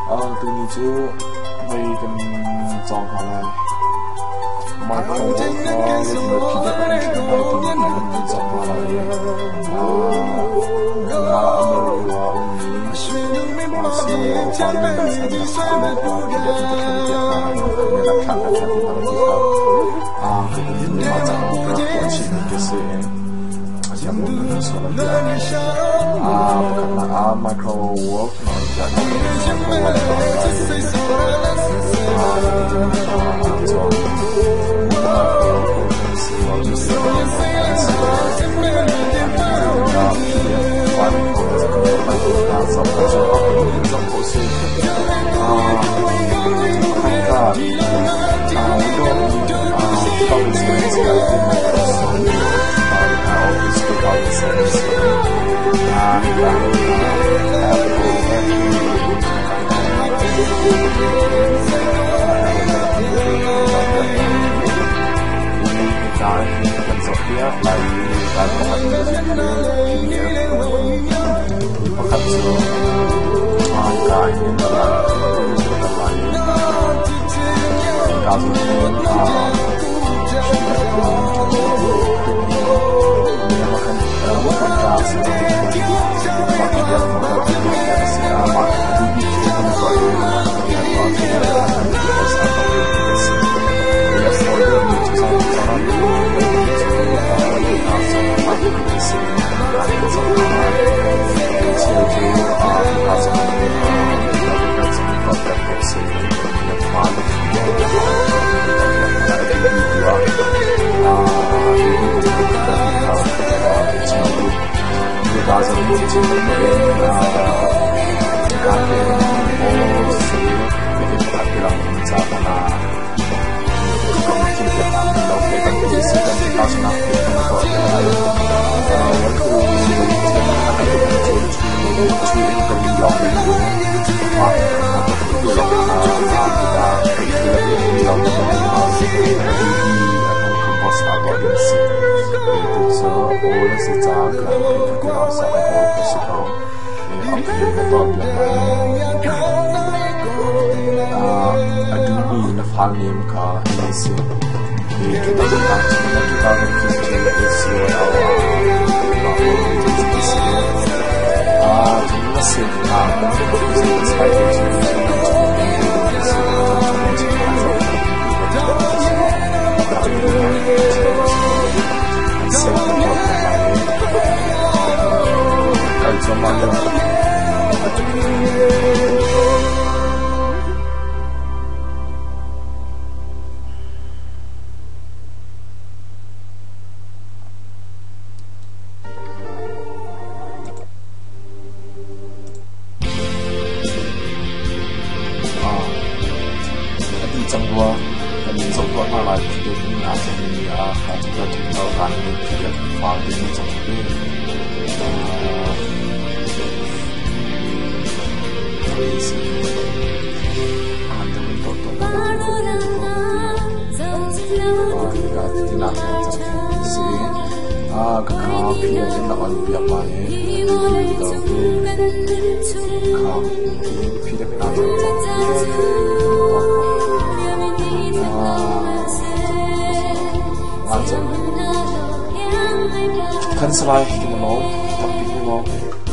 Tuni cu mei kan cawng hna lai. Micro kha zeitindah phit ah kan ṭhen lai timi kha kan cawng hna lai i kanmah America ah ummi siangbawi upa nih PDF in ka ṭhen piak hna lai, kan rak thlah ka ṭhen hna ti kha kan mah caah ka rak tuah chihmi ka si. Pakhatnak ah micro work Pakhat cu ka in Kan salai kan lawm tampi kan lawm.